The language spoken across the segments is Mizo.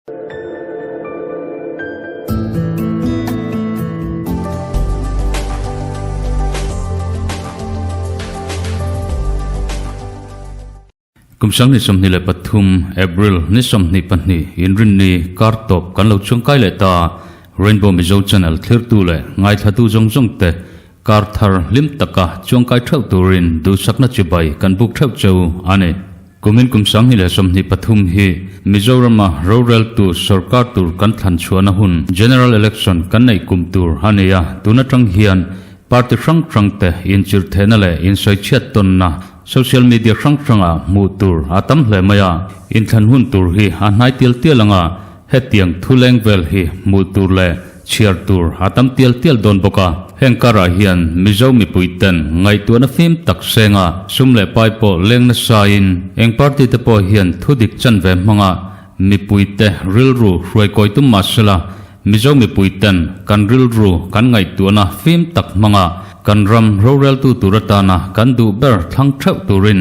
Kum 2023 April ni 22 inrinni kar tawp kan lo chungkai leh ta. Rainbow Mizo Channel thlirtu leh ngaithlatu zawng zawng te kar thar hlim taka chuangkai theuh turin duhsakna chibai kan buk theuh cheu a ni. Kumin kum 2023 hi Mizorama roreltu sorkar tur kan thlan chhuahna hun General Election kan neih kum tur a ni a, tun atang hian party hrang hrang te inchirh thehna leh insawichhiat tawnna social media hrang hrangah hmuh tur a tam hle mai a, inthlan hun tur hi a hnai tial tial ang a, Hetiang thu leng vel hi hmuh tur leh chhiar tur a tam tial tial dawn bawk a. Heng karah hian Mizo mipui ten ngaihtuahna fim tak senga sum leh pai pawh leng nasain eng party te pawh hian thu dik chanve hmanga mipui te rilru hruai kawi tum mah sela Mizo mipui ten kan rilru kan ngaihtuahna fim tak hmanga kan ram roreltu tur atana kan duh ber thlang theuh turin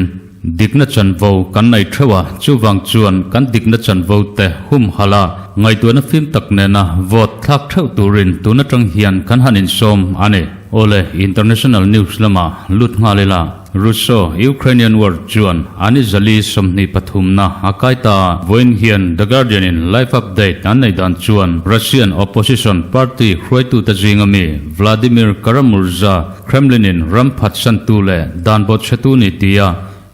Dikna chanvo kan nei theuh a, chuvang chuan kan dikna chanvo te humhalh a, ngaihtuahna fim tak nena vote thlak theuh turin tun atang hian kan han insawm a ni. Awle, international news lamah lut nghal ila, Russo-Ukrainian war chuan an i zali 23 na a kai ta a, vawiin hian The Guardian in live update an nei dan chuan Russian opposition party hruaitute zinga mi Vladimir Kara-Murza Kremlin in ram phatsantu leh dan bawhchhetu ni tia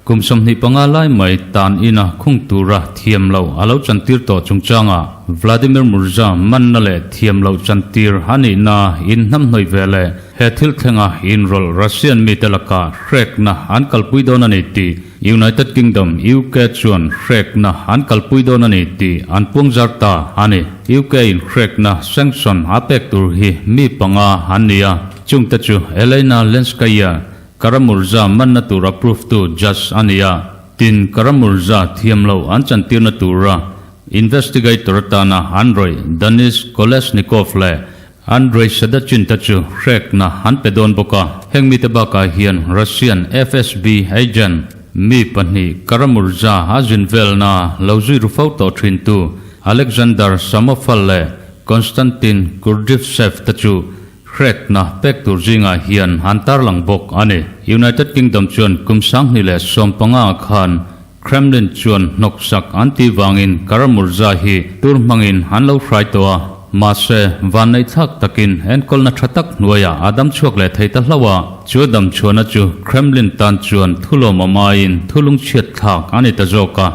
kum 25 lai mai tan ina khung tura thiam loh a lo chantir tawh chungchangah Vladimir Murza manna leh thiam loh chantir a nihna in hnamhnawih ve leh he thil thlenga inrawlh Russian mite lakah hrekna an kalpui dawn a ni tih United Kingdom, UK, chuan hrekna an kalpui dawn a ni tih an puangzar ta a ni. UK in hrekna sanction a pek tur hi mi panga an ni a. Chungte chu Elena Lenskaya, Kara-Murza manna tur approve tu judge a ni a, tin Kara-Murza thiam loh an chantirna tura investigator atana an rawih Denis Kolesnikov leh Andrei Sedachin te chu hrekna an pe dawn bawk a. Heng mite bakah hian Russian FSB agent mi pahnih Kara-Murza a zin velna lo zui ru fo tawh thintu Alexander Samofal leh Konstantin Kurdivtsev te chu Hrekna pek tur zingah hian an tarlang bawk a ni. United Kingdom chuan kum 2015 ah khan Kremlin chuan hnawksak an tih vangin Kara-Murza hi tur hmangin an lo hrai tawh a, mahse vanneihthlak takin enkawlna tha tak hnuaiah a dam chhuak leh thei ta hlauh a, chu dam chhuahna chu Kremlin tan chuan thulawmawm aiin thulungchhiat thlak a ni ta zawk a.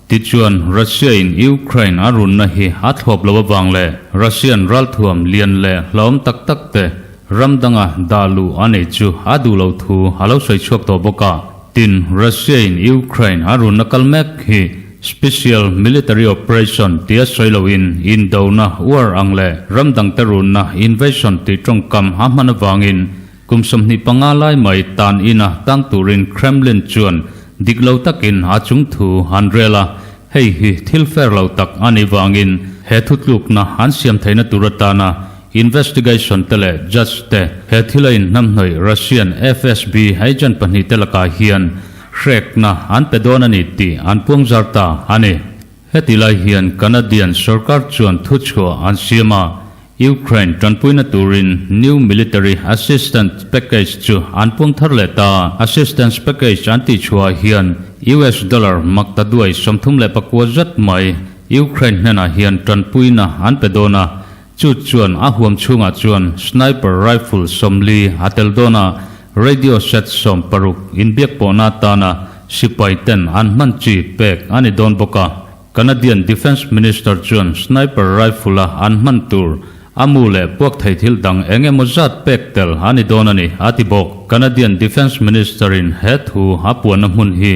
Tichuan, Russia-in Ukraine a runna hi a thlawp lo avang leh Russian ralthuam lian leh hlauhawm tak tak te ram danga dah luh a nei chu a duh lo thu a lo sawi chhuak tawh bawk a. Tin, Russia-in Ukraine a runna kal mek hi Special Military Operation tia sawi loin indona war ang leh ram dangte runna invasion tih tawngkam a hman avangin Kum 25 lai mai tan ina tang turin Kremlin chuan dik lo takin a chung thu an rel a, hei hi thil fair lo tak a nih vangin he thutlukna an siam theihna tur atana investigation te leh judge te he thil a inhnamhnawih Russian FSB agent pahnih te lakah hian hrekna an pe dawn a ni tih an puangzar ta a ni. Heti lai hian Canadian sorkar chuan thuchhuah an siam a, Ukraine tanpuina turin New Military Assistance Package chu an puang thar leh ta. Assistance Package an tih chhuahah hian US dollar makta duai 39 zat mai Ukraine hnenah hian tanpuina an pe dawn a, chu chuan a huam chhungah chuan sniper rifle 40 a tel dawn a, radio set 60 inbiak pawhna atana sipai ten an hman chi pek a ni dawn bawk a. Canadian Defence Minister chuan sniper rifle-a an hman tur a mu leh puak thei thil dang eng emaw zat pek tel a ni dawn a ni, a ti bawk. Canadian Defence Minister-in he thu a puanna hmun hi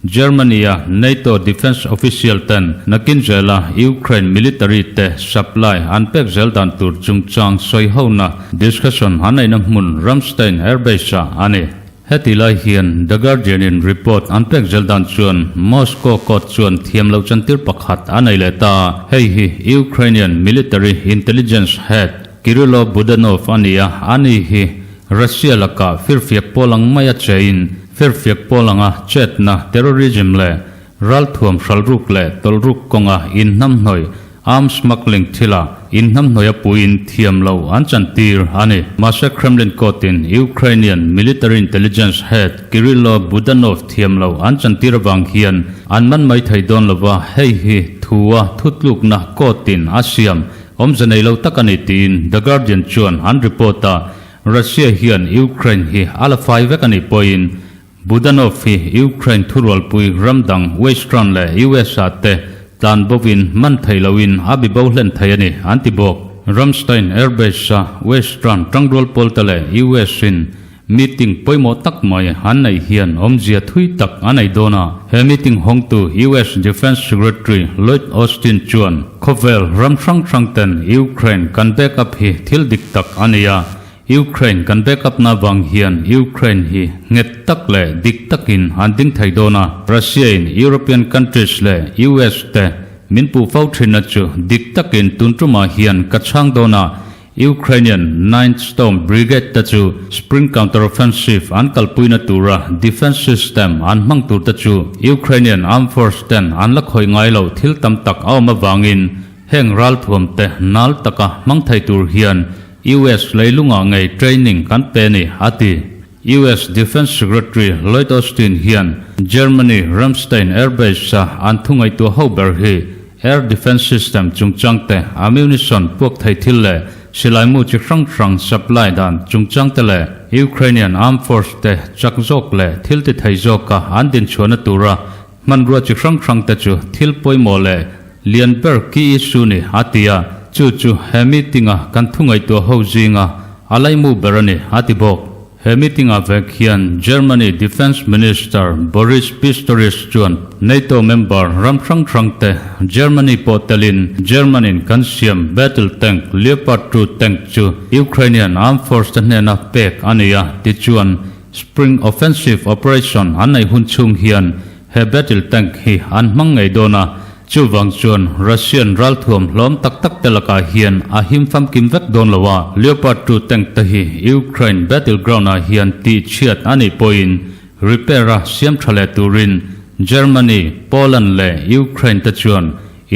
Germany-a NATO Defence official ten nakin zela Ukraine military te supply an pek zel dan tur chungchang sawi hona discussion an neihna hmun Ramstein Airbase-ah a ni. Heti lai hian The Guardian in report an pek zel dan chuan Moscow court chuan thiam loh chantir pakhat a nei leh ta. Hei hi Ukrainian military intelligence head Kyrylo Budanov a ni a, ani hi Russia lakah firfiak pawl ang maia chein firfiak pawl anga chetna, terrorism leh ralthuam hralruk leh tawlhruk kawnga inhnamhnawih Arms smuggling thila inhnamhnawih a puiin thiam lo an chantir a ni. Mahse Kremlin court-in Ukrainian military intelligence head Kyrylo Budanov thiam lo an chantir avang hian an man mai thei dawn lova, hei hi thua thutlukna court-in a siam awmze nei lo tak a ni tiin The Guardian chuan an report a. Russia hian Ukraine hi a la fai vek a nih pawhin Budanov hi Ukraine thurualpui ram dang Western leh US-ah te tlan bovin man thei loin a bi bo hlen thei a ni, an ti bawk. Ramstein Air Base-a Western tangrual pawlte leh US-in meeting pawimawh tak mai an neih hian awmzia thui tak a nei dawn a. He meeting hawngtu US Defence Secretary Lloyd Austin chuan khawvel ram hrang hrang ten Ukraine kan back up hi thil dik tak a ni a, Ukraine kan back up na vang hian Ukraine hi nghet tak leh dik takin an ding thei dawn a, Russia in European countries leh US te min puh fo thinna chu dik takin tun tumah hian ka chhang dawn a, Ukrainian Ninth Storm Brigade te chu Spring Counteroffensive an kalpuina tura defence system an hmang tur te chu Ukrainian Armed Force ten an la khawih ngai loh thil tam tak a awm avangin heng ralthuam te nal taka hmang thei tur hian US leilungah ngei training kan pe ni, a ti. US Defence Secretary Lloyd Austin hian Germany Ramstein Air Base-a an thu ngaihtuah ho ber hi air defence system chungchang te, ammunition puak thei thil leh silaimu chi hrang hrang supply dan chungchang te leh Ukrainian Armed Force te chak zawk leh thil ti thei zawka an dinchhuahna tura Hmanrua chi hrang hrang te chu thil pawimawh leh lian ber ki issue ni a ti a, chu chu he meeting-a kan thu ngaihtuah ho zinga a laimu ber a ni a ti bawk. He meeting-ah vek hian Germany Defence Minister Boris Pistorius chuan NATO member ram hrang hrang te Germany pawh telin German-in kan siam battle tank Leopard 2 tank chu Ukrainian Armed Force te hnena pek a ni a ti chuan Spring Offensive Operation an neih hun chhung hian he battle tank hi an hmang ngei dawn a, chuvang chuan Russian ralthuam hlawm tak tak te lakah hian a him famkim vek dawn lo a, Leopard 2 tank te hi Ukraine battle ground ah hian tih chhiat a nih pawhin repair a siam tha leh turin Germany, Poland leh Ukraine te chuan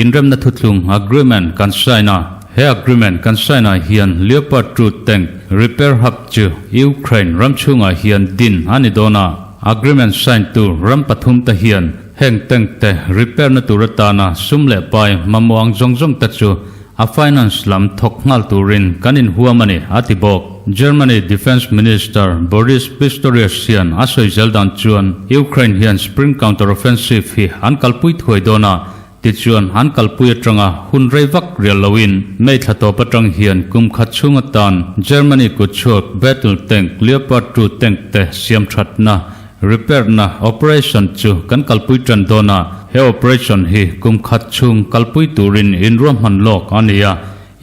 Inremna thuthlung agreement kan sign a, he agreement kan sign ah hian Leopard 2 tank repair hub chu Ukraine ram chhungah hian din a ni dawn a, agreement sign tu ram pathum te hian heng tank te repair na tur atana sum leh pai mamawh ang zawng zawng te chu a finance lam thawk nghal turin kan inhuam a ni, a ti bawk. Germany Defence Minister Boris Pistorius hian a sawi zel dan chuan Ukraine hian spring counter-offensive hi an kalpui thuai dawn a, Tichuan, an kalpui atanga hun rei vak rial loin May thla tawp atang hian kum khat chhung atan Germany kutchhuak battle tank Leopard 2 tank te siam thatna, repair na, operation chu kan kalpui tan dawn a, he operation hi kum khat chhung kalpui turin inruahman lawk a ni a.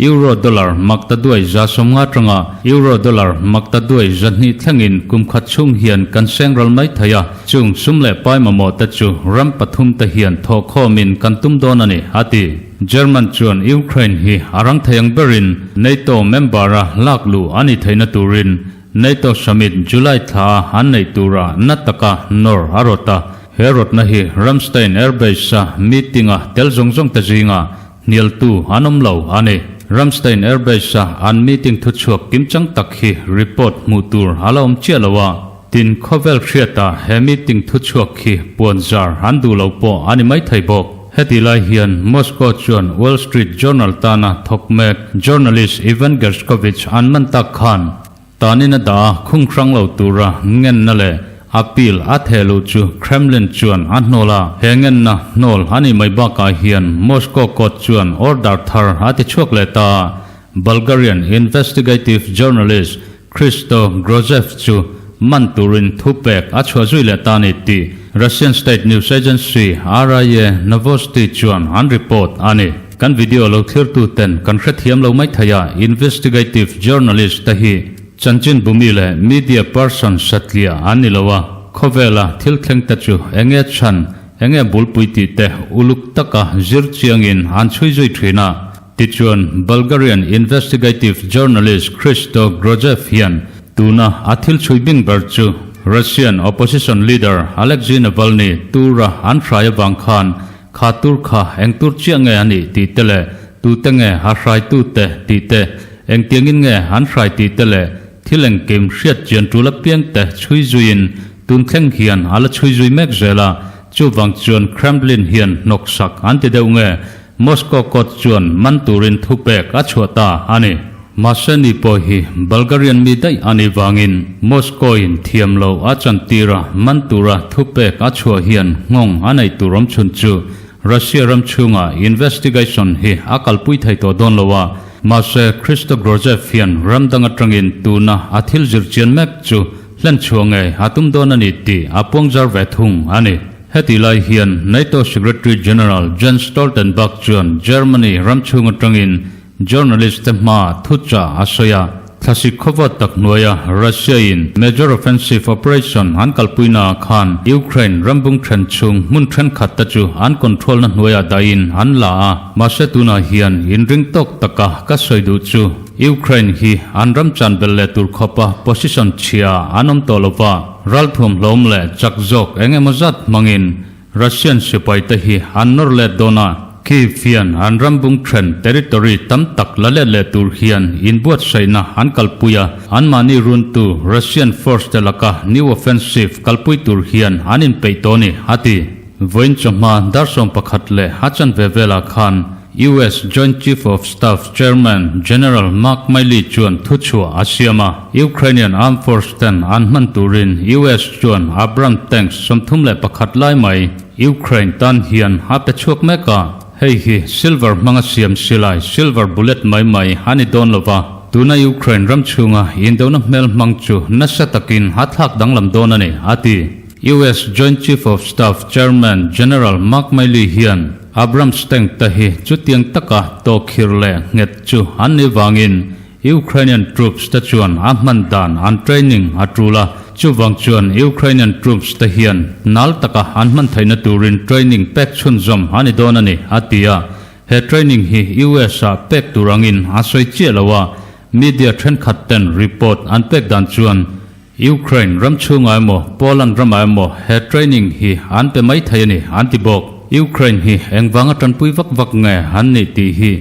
Euro dollar mak ta duai 150 atanga Euro dollar mak ta duai 200 thlengin kum khat chhung hian kan seng ral mai thei a, chung sum leh pai mamawh te chu ram pathum te hian thawh khawmin kan tum dawn a ni, a ti. German chuan Ukraine hi a rang thei ang berin NATO member-a lak luh a ni theihna turin NATO summit July thla a an neih turah na taka nawr a rawt a, he rawtna hi Ramstein Air Base-a meeting-a tel zawng zawng te zinga Hnialtu an awm lo a ni. Ramstein Air Base-a an meeting thuchhuak kimchang tak hi report hmuh tur a la awm chiah lo a, tin khawvel hriata he meeting thuchhuak hi puanzar an duh lo pawh a ni maithei bawk. Heti lai hian Moscow chuan Wall Street Journal tana thawk mek journalist Ivan Gershkovich an man tak khan Tanin a dah a, khung hrang lo tura ngenna leh appeal a theh luh chu Kremlin chuan a hnawl a. He ngenna hnawl a nih mai bakah hian Moscow court chuan order thar a ti chhuak leh ta a, Bulgarian investigative journalist Christo Grozev chu man turin thupek a chhuah zui leh ta a ni tih Russian state news agency RIA Novosti chuan an report a ni. Kan video lo thlirtu ten kan hrethiam lo mai thei a, investigative journalist te hi chanchin bumi leh media person satliah an ni lo a, khawvela thil thleng te chu enge chhan, enge bulpui tih te uluk taka zir chiangin an chhui zui thin a. Tichuan, Bulgarian investigative journalist Christo Grozev hian tuna a thil chhui bing ber chu Russian opposition leader Alexei Navalny tura an hrai avang khan Kha tur kha eng tur chiah nge a nih tih te leh tute nge a hraitute tih te, engtiangin nge an hrai tih te leh thil engkim hriat chian tul apiang te chhui zuiin tun thleng hian a la chhui zui mek zel a, chuvang chuan Kremlin hian hnawksak an ti deuh nge Moscow court chuan man turin thupek a chhuah ta a ni. Mahse ni pawh hi Bulgarian mi daih a nih vangin Moscow in thiam lo a chantir a, man tura thupek a chhuah hian nghawng a neih tur awm chhun chu Russia ram chhunga investigation hi a kalpui thei tawh dawn lo a. Mahse Christo Grozev hian ram dang atangin tuna a thil zir chian mek chu hlen chhuah ngei a tum dawn a ni tih a puangzar ve thung a ni. Heti lai hian NATO Secretary General Jens Stoltenberg chuan Germany ram chhung atangin journalist te hmaa thuchah a sawi a, thlasik khawvawt tak hnuaia Russia in major offensive operation an kalpuina ah khan Ukraine rambung then chhung hmun thenkhat te chu an control na hnuaiah dahin an la a, mahse tunah hian inring tawk taka ka sawi duh chu Ukraine hi an ram chan belh leh tur khawpa position chhia an awm tawh lova. Ralthuam hlawm leh chak zawk eng emaw zat hmangin Russian sipai te hi an nawr let dawn a, Kyiv hian an ram bung then territory tam tak la let leh tur hian inbuatsaihna an kalpui a, anmahni runtu Russian force te laka new offensive kalpui tur hian an inpeih tawh a ni, a ti. Vawiin chawhma dar 11 leh a chanve velah khan US Joint Chief of Staff Chairman General Mark Milley chuan thuchhuah a siam a, Ukrainian Armed Force ten an hman turin US chuan Abrams tanks 31 lai mai Ukraine tan hian a pe chhuak mek a, hei hi silver hmanga siam silai silver bullet mai mai a ni dawn lo va, tuna Ukraine ram chhunga indona hmel hmang chu nasa takin a thlak danglam dawn a ni, a ti. US Joint Chief of Staff Chairman General Mark Milley hian Abrams tank te hi chutiang taka tawhkhir leh nghet chu an nih vangin Ukrainian troops te chuan a hman dan an training a tul a, chuvang chuan Ukrainian troops te hian nal taka an hman theihna turin training pek chhunzawm a ni dawn a ni, a ti a. He training hi US ah pek tur angin a sawi chiah lo a, media thenkhat ten report an pek dan chuan Ukraine ram chhungah emaw, Poland ramah emaw he training hi an pe mai thei a ni, an ti bawk. Ukraine hi engvanga tanpui vak vak nge an nih tih hi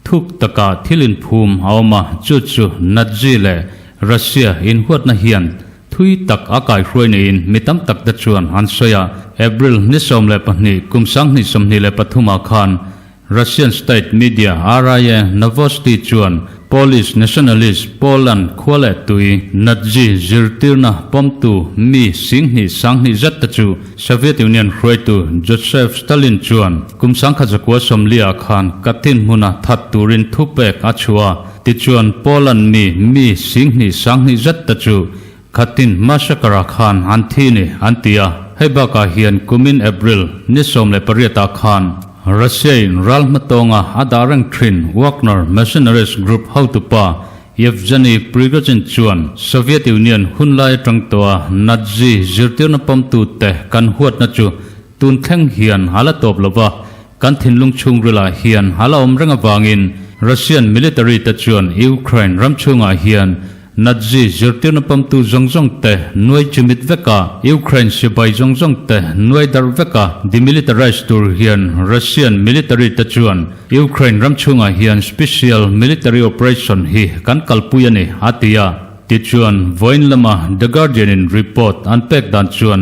thuk taka thil inphum a awm a, chu chu Nazi leh Russia inhuatna hian thui tak a kaihruai niin mi tam tak te chuan an sawi a. April ni 12 kum 2023 ah khan Russian state media RIA Novosti chuan Polish nationalist Poland khua leh tui Nazi zirtirna pawmtu mi 20 20 zet te chu Soviet Union hruaitu Joseph Stalin chuan kum 1940 ah khan Katyn hmuna that turin thupek a chhuah a, tichuan Poland mi mi 20 20 zet te chu Khatin massacre-ah khan an thi ni an ti a, hei bakah hian kumin April ni 18 ah khan Russia-in ral hmatawnga a dah reng thin Wagner mercenaries group hotupa Yevgeny Prigozhin chuan Soviet Union hunlai atang tawha Nazi zirtirna pawmtute kan huatna chu tun thleng hian a la tawp lova, kan thinlung chhungrilah hian a la awm reng avangin Russian military te chuan Ukraine ram chhungah hian Nazi zirtirna pawmtu zawng zawng te nuai chimit vek a, Ukraine sipai zawng zawng te nuai darh vek a, demilitarize tur hian Russian military te chuan Ukraine ram chhungah hian special military operation hi kan kalpui a ni, a ti a. Tichuan, vawiin lama The Guardian in report an pek dan chuan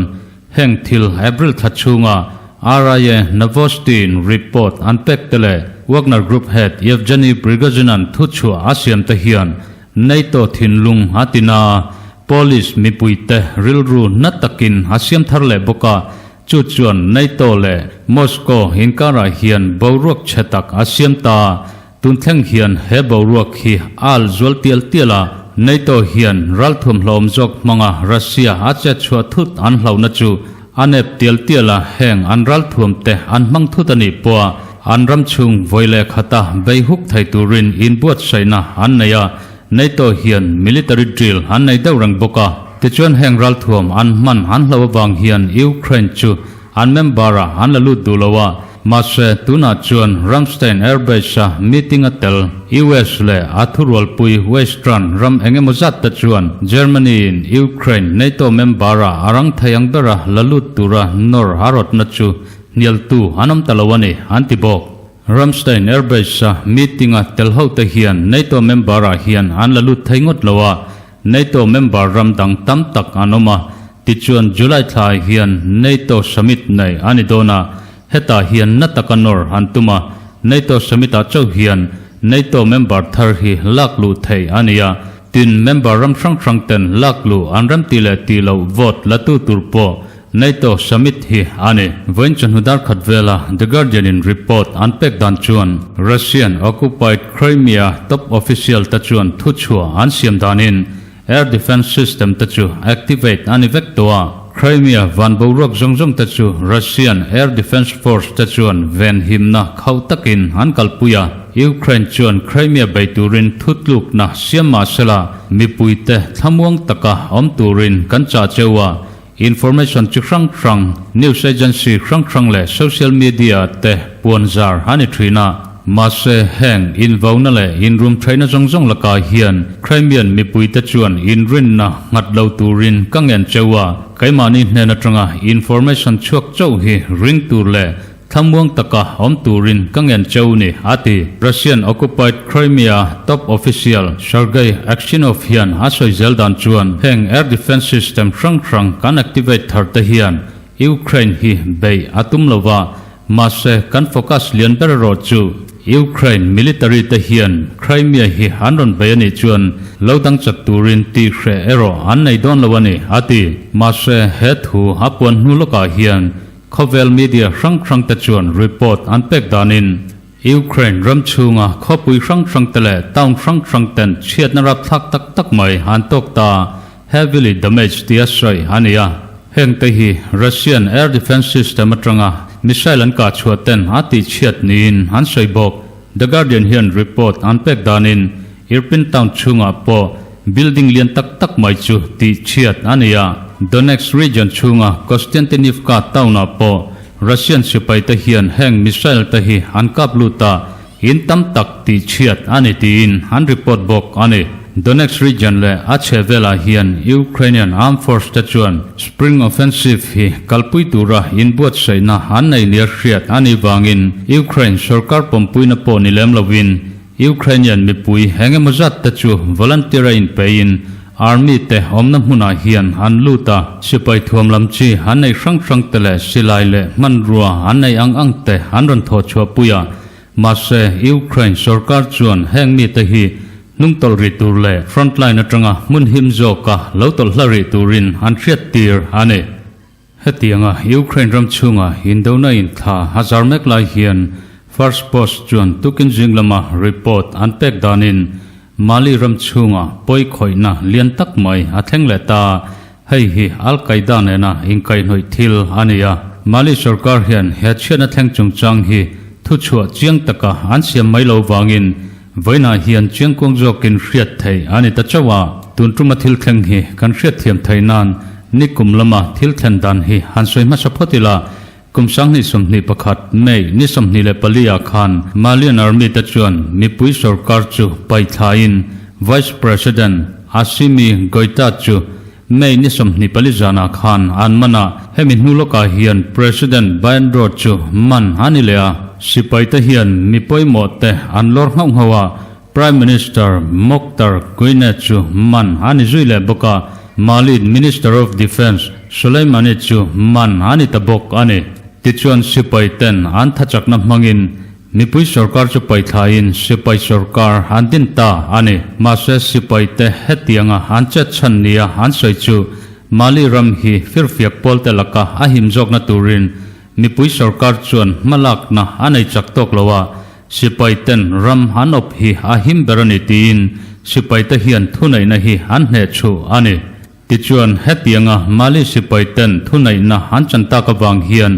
heng thil April thla chhunga RIA Novosti in report an pek te leh Wagner Group head Yevgeny Prigozhin-a'n thuchhuah a siam te hian NATO thinlung a ti na a, Polish mipuite rilru na takin a siam thar leh bawk a, chu chuan NATO leh Moscow inkarah hian boruak chhe tak a siam ta a, tun thleng hian he boruak hi a al zual tial tial a, NATO hian ralthuam hlauhawm zawk hmanga Russia a chet chhuah thut an hlauhna chu a nep tial tial a, heng an ralthuam te an hmang thut a nih pawha an ram chhung vawi leh khata bei huk thei turin inbuatsaihna an nei a, NATO hian military drill an nei deuh reng bawk a. Tichuan heng ralthuam an hman an hlo avang hian Ukraine chu an member-ah an la lut duh lo a, mahse tunah chuan Ramstein Airbase-a meeting a tel US leh a thurualpui Western ram eng emaw zat te chuan Germany-in Ukraine NATO member-ah a rang thei ang bera la lut tura nawr a rawtna chu hnialtu an awm ta lo a ni, an ti bawk. Ramstein Airbase-a meeting-a tel hote hian NATO member-ah hian an la lut thei ngawt lo a, NATO member ram dang tam tak an awm a, tichuan July thlaah hian NATO summit nei a ni dawn a, hetah hian na taka nawr an tum a, NATO summit-ah chauh hian NATO member thar hi lak luh theih a ni a, tin member ram hrang hrang ten lak luh an remti leh tih loh vote la tu tur pawh NATO summit hi a ni. Vawiin chawhnu dar khat vela The Guardian in report an pek dan chuan Russian occupied Crimea top official te chuan thuchhuah an siam danin air defence system te chu activate a ni vek tawh a. Crimea van boruak zawng zawng te chu Russian air defence force te chuan venhimna khauh takin an kalpui a. Ukraine chuan Crimea bei turin thutlukna siam mahsela mipuite thlamuang taka awm turin kan chah cheu a. Information chi hrang hrang, news agency hrang hrang leh social media te puan zar a ni thin a. Mahse, heng invauna leh inrum theihna zawng zawng lakah hian Crimean mipuite chuan inrinna nghat lo turin ka ngen cheu a, keimahni hnen atanga information chhuak chauh hi ring tur leh Thlamuang taka awm turin ka ngen cheu ni, a ti. Russian occupied Crimea top official Sergei Aksyonov hian a sawi zel dan chuan heng air defence system hrang hrang kan activate thar te hian Ukraine hi beih a tum lo va, mahse kan focus lian ber erawh chu Ukraine military te hian Crimea hi an rawn bei a nih chuan lo dang chat turin tih hreh erawh an nei dawn lo a ni, a ti. Mahse he thu a puan hnu lawkah hian Khawvel media hrang hrang te chuan report an pek danin Ukraine ram chhunga khawpui hrang hrang te leh town hrang hrang ten chhiatna rapthlak tak tak mai an tawk ta, heavily damaged tia sawi a ni a. Heng te hi Russian air defence system atanga missile an kah chhuah ten a tih chhiat niin an sawi bawk. The Guardian hian report an pek danin Irpin town chhungah pawh building lian tak tak mai chu tih chhiat a ni a. Donetsk region chhunga Kostiantynivka town-ah pawh Russian sipaite hian heng missile te hi an kap lut a, in tam tak tih chhiat a ni tiin an report bawk a ni. Donetsk region leh a chhe velah hian Ukrainian armed force te chuan Spring Offensive hi kalpui tura inbuatsaihna an nei nia hriat a nih vangin Ukraine sorkar pawmpuina pawh ni lem lovin Ukrainian mipui eng emaw zat te chu volunteer a inpeiin army te awmna hmunah hian an lut a, sipai thuam lam chi an nei hrang hrang te leh silai leh hmanrua an nei ang ang te an rawn thawh chhuah pui a. Mahse, Ukraine sorkar chuan heng mite hi hnung tawlh rih tur leh frontline atanga hmun him zawka lo tawlh hla rih turin an hriat tir a ni. Hetianga Ukraine ram chhunga indona inthla a zar mek lai hian First Post chuan tukin zing lama report an pek danin Mali ram chhunga pawi khawihna lian tak mai a thleng leh ta. Hei hi Al Qaeda nena inkaihhnawih thil a ni a. Mali sorkar hian he chhiatna thleng chungchang hi thuchhuah chiang taka an siam mai lo vangin vawiinah hian chiangkuang zawkin hriat theih a ni ta chauh a. Tun tuma thil thleng hi kan hriatthiam theih nan nikum lama thil thlen dan hi han sawi hmasa phawt ila, Kum 2021 May ni 24 ah khan Malian Army te chuan mipui sorkar chu paithlaiin Vice President Assimi Goita chu May ni 24 zanah khan an man a, hemi hnu lawkah hian President Baindro chu man a ni leh a. Sipai te hian mi pawimawh te an lawr nghauh nghauh a, Prime Minister Moctar Guine chu man a ni zui leh bawk a, Mali Minister of Defence Soleimani chu man a ni ta bawk a ni. Tichuan sipai ten an thachakna hmangin mipui sorkar chu paithlaiin sipai sorkar an din ta a ni. Mahse sipai te hetianga an chet chhan nia an sawi chu Mali ram hi firfiak pawlte laka a him zawkna turin mipui sorkar chuan hmalakna a nei chak tawk lo a, Sipai ten ram an awp hi a him ber a ni tiin sipai te hian thuneihna hi an hneh chhuh a ni. Tichuan hetianga Mali sipai ten thuneihna an chan tak avang hian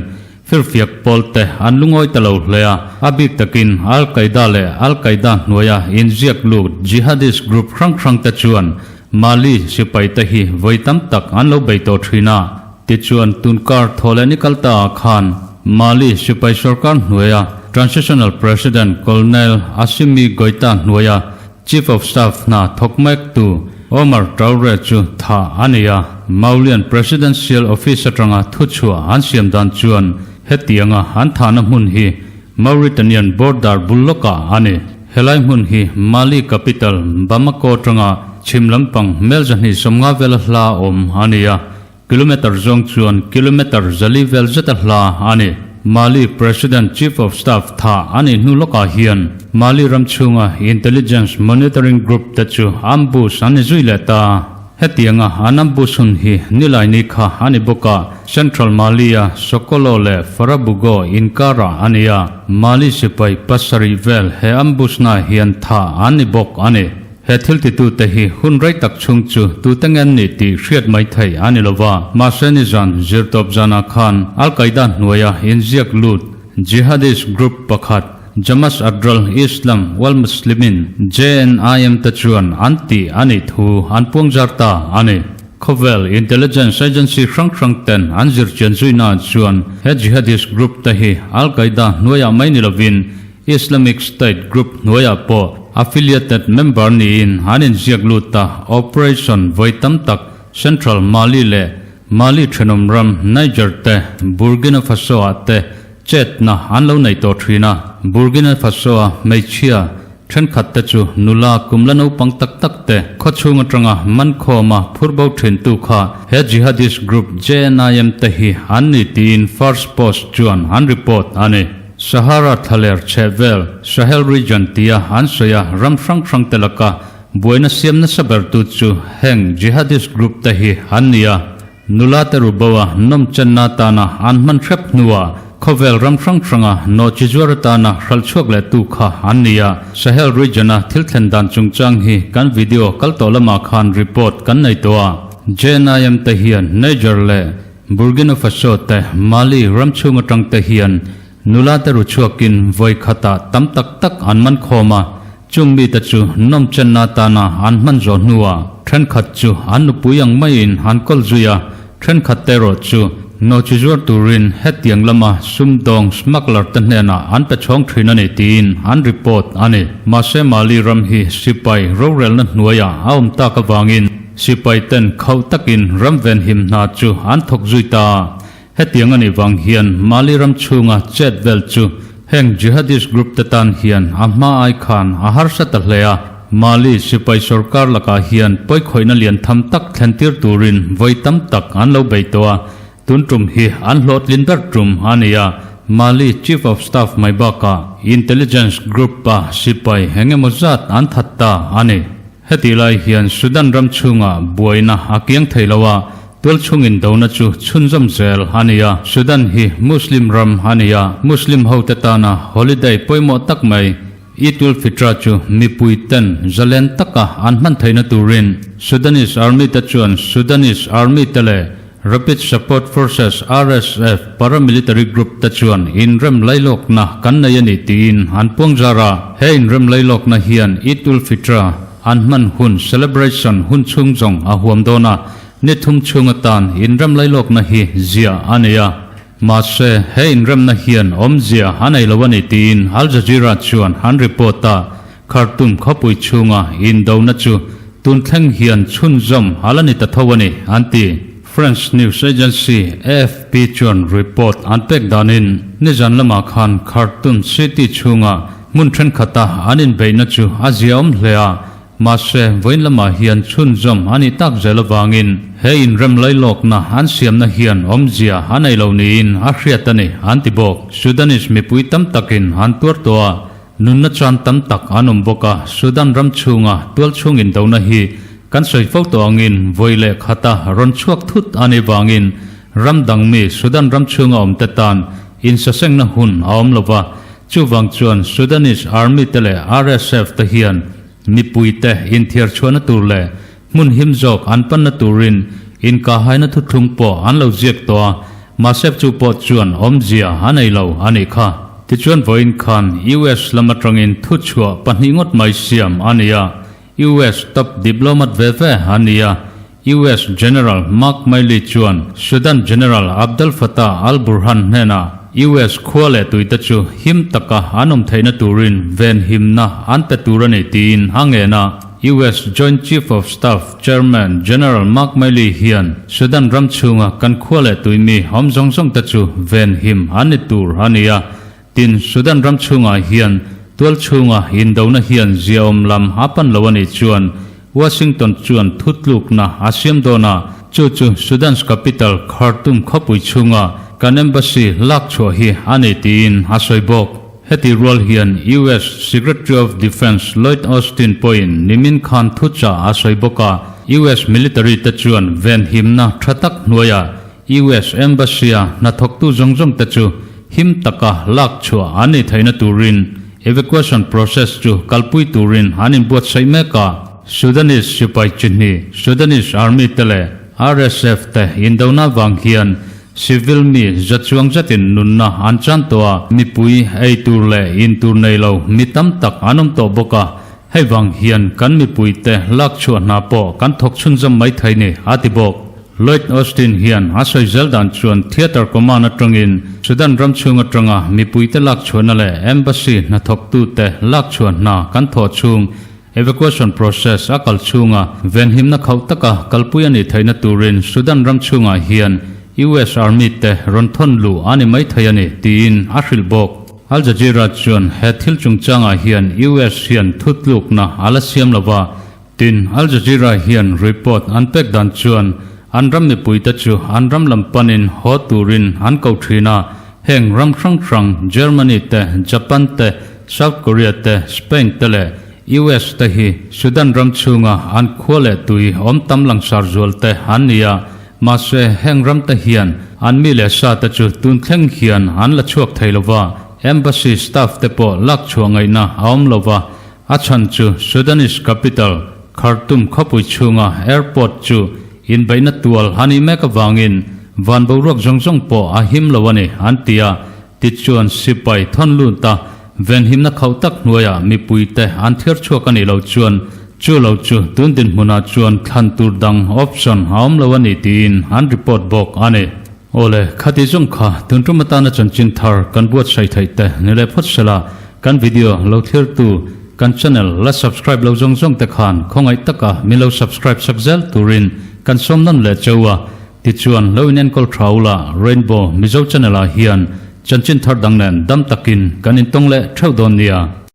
firfiak pawl te an lungawi ta lo hle a, a bik takin Al Qaeda leh Al Qaeda hnuaia inziak lut jihadist group hrang hrang te chuan Mali sipai te hi vawi tam tak an lo bei tawh thin a. Tichuan tunkar thaw leh ni kal ta ah khan Mali sipai sorkar hnuaia Transitional President Colonel Assimi Goita hnuaia Chief of Staff hna thawk mek tu Omar Traore chu thah a ni a. Maulian Presidential Office atanga thuchhuah an siam dan chuan hetianga an thahna hmun hi Mauritanian border bul lawkah a ni. Helai hmun hi Mali capital Bamako atanga chhim lampang mel 250 vela hla awm a ni a. Kilometre zawng chuan kilometre 400 vel zeta hla a ni. Mali President Chief of Staff tha a nih hnu lawkah hian Mali ram chhunga Intelligence Monitoring Group te chu ambush an ni zui leh ta. Hetianga an ambush hun hi Nilaini kha a ni bawk a, Central Mali-a Sokolo leh Farabougou inkarah a ni a, Mali sipai pasarih vel he ambush-naah hian tha an ni bawk a ni. He thil titute hi hun rei tak chhung chu tute nge an nih tih hriat mai theih a ni lo va. Mahse nizan zirtawp zanah khan Al-Qaeda hnuaia inziak lut jihadist group pakhat Jamas Adral Islam wal Muslimin, JNIM, te chuan an tih a nih thu an puangzar ta a ni. Khawvel intelligence agency hrang hrang ten an zirchian zuinaah chuan he jihadist group te hi Al-Qaeda hnuaiah mai ni lovin Islamic State group hnuaiah pawh affiliated member niin an inziak lut a, operation vawi tam tak Central Mali leh Mali thenawm ram Niger te, Burkina Faso-ah te chetna an lo nei tawh thin a. Burkina Faso-a hmeichhia thenkhat te chu nula kum la naupang tak tak te khawchhung atanga mankhawma phur bo thintu kha he jihadist group JNIM te hi an ni tiin First Post chuan an report a ni. Sahara thlaler chheh vel, Sahel region tia an sawi a, ram hrang hrang te laka buaina siam nasa bertu chu heng jihadist group te hi an ni a. Nula te rubo a nawm chenna atana an hman hrep hnuah khawvel ram hrang hranga nawhchi zuar atana hralh chhuak leh tu kha an ni a. Sahel region a thil thlen dan chungchang hi kan video kal tawh lamah khan report kan nei tawh a. JNIM te hian Niger leh Burkina Faso te Mali ram chhung atang te hian nula te ru chhuakin vawi khatah tam tak tak an man khawm a, chung mite chu nawm chenna atana an hman zawh hnuah thenkhat chu an nupui ang maiin an kawl zui a, thenkhat te erawh chu nawhchi zuar turin hetiang lama sumdawng smuggler te hnenah an pe chhawng thin a ni tiin an report a ni. Mahse Mali ram hi sipai rorelna hnuaiah a awm tak avangin, Sipai ten khauh takin ram venhim hna chu an thawk zui ta a, hetiang a nih vang hian Mali ram chhunga chet vel chu heng jihadist group te tan hian a hma ai khan a harsa ta hle a, Mali sipai sorkar lakah hian pawikhawihna lian tham tak thlentir turin vawi tam tak an lo bei tawh a, tun tum hi an hlawhtlin ber tum a ni a, Mali Chief of Staff mai bakah Intelligence group a sipai eng emaw zat an that ta a ni. Hetih lai hian Sudan ram chhungah buaina a kiang thei lo a, tual chhungin dona chu chhunzawm zel a ni a. Sudan hi Muslim ram a ni a, Muslim hote tana holiday pawimawh tak mai Eid ul Fitra chu mipui ten zalen taka an hman theihna turin Sudanese Army te chuan Sudanese Army te leh Rapid Support Forces, RSF, paramilitary group te chuan inrem lailawkna kan nei a ni tiin an puangzar a. He inrem lailawkna hian Eid ul Fitra an hman hun celebration hun chhung zawng a huam dawn a, ni thum chhung atan inrem lailawkna hi ziah a nei a. Mahse, he inremna hian awmzia a nei lo a ni tiin Al Jazeera chuan an report a. Khartoum khawpui chhunga indona chu tun thleng hian chhunzawm a la ni ta tho a ni, an ti. French news agency AFP chuan report an pek danin nizan lamah khan Khartoum city chhunga hmun thenkhat a an inbeihna chu a ziaawm hle a, mahse vawiin lamah hian chhunzawm a nih tak zel avangin he inrem lailawkna an siamna hian awmzia a nei lo niin a hriat a ni, an ti bawk. Sudanese mipui tam takin an tuar tawh a, Nunna chuan tam tak an awm bawk a, Sudan ram chhunga tual chhung indona hi kan sawi fo tawh angin vawi leh khata rawn chhuak thut a nih vangin ram dang mi Sudan ram chhunga awmte tan insasengna hun a awm lo va, chuvang chuan Sudanese Army te leh RSF te hian mipuite inthiar chhuahna tur leh Hmun him zawk an panna turin inkahaina thuthlung pawh an lo ziak tawh a, mahse chu pawh chuan awmzia a nei lo a nih kha. Tichuan vawiin khan US lam atangin thuchhuah pahnih ngawt mai siam a ni a, US top diplomat ve ve a ni a, US General Mark Milley chuan Sudan General Abdel Fattah al-Burhan hnenah US khua leh tuite chu him taka an awm theihna turin venhimna an pe tur a ni tiin a ngen a. US Joint Chief of Staff Chairman General Mark Milley hian Sudan ram chhunga kan khua leh tuimi awm zawng zawng te chu venhim an ni tur a ni a. Tin, Sudan ram chhungah hian tual chhunga indona hian ziaawm lam a pan lo a nih chuan Washington chuan thutlukna a siam dawn a, chu chu Sudan's capital Khartoum khawpui chhunga kan embassy lak chhuah hi a ni tiin a sawi bawk. Heti rual hian US Secretary of Defence Lloyd Austin pawhin nimin khan thuchah a sawi bawk a, US military te chuan venhimna tha tak hnuaiah US Embassy-a hnathawktu zawng zawng te chu him taka lak chhuah an nih theihna turin evacuation process chu kalpui turin an inbuatsaih mek a. Sudanese sipai chi hnih, Sudanese Army te leh RSF te indona vang hian civil mi za chuang zetin nunna an chan tawh a, mipui ei tur leh in tur nei lo mi tam tak an awm tawh bawk a, hei vang hian kan mipui te lak chhuah hna pawh kan thawk chhunzawm mai thei ni, a ti bawk. Lloyd Austin hian a sawi zel dan chuan Theatre Command atangin Sudan ram chhung atanga mipuite lak chhuahna leh Embassy hnathawktute lak chhuah hna kan thawh chhung evacuation process a kal chhunga venhimna khauh taka kalpui a nih theihna turin Sudan ram chhungah hian US Army te rawn thawn luh a ni mai thei a ni tiin a hrilh bawk. Al Jazeera chuan he thil chungchangah hian US hian thutlukna a la siam lova, Tin, Al Jazeera hian report an pek dan chuan an ram mipuite chu an ram lam panin haw turin an ko thin a, heng ram hrang hrang Germany te, Japan te, South Korea te, Spain te leh US te hi Sudan ram chhunga an khua leh tui awm tam langsar zual te an ni a, mahse heng ram te hian an mi leh sa te chu tun thleng hian an la chhuak thei lova, embassy staff te pawh lak chhuah ngaihna a awm lova, A chhan chu Sudanese capital Khartoum khawpui chhunga airport chu inbeihna tual a nih mek avangin van boruak zawng zawng pawh a him lo a ni an ti a, tichuan sipai thawn lut a venhimna khauh tak hnuaiah mipuite an thiar chhuak a nih loh chuan chu lo chu tun dinhmunah chuan thlan tur dang option a awm lo a ni tiin an report bawk a ni. Awle, khati zawng kha tun tum atana chanchin thar kan buatsaih theih te ni leh phawt sela, kan video lo thirtu kan channel la subscribe lo zawng zawng te khan khawngaih taka min lo subscribe sak zel turin kan sawm nawn leh cheu a, tichuan lo in enkawl tha ula Rainbow Mizo channel ah hian chanchin thar dang nen dam takin kan intawng leh theuh dawn nia.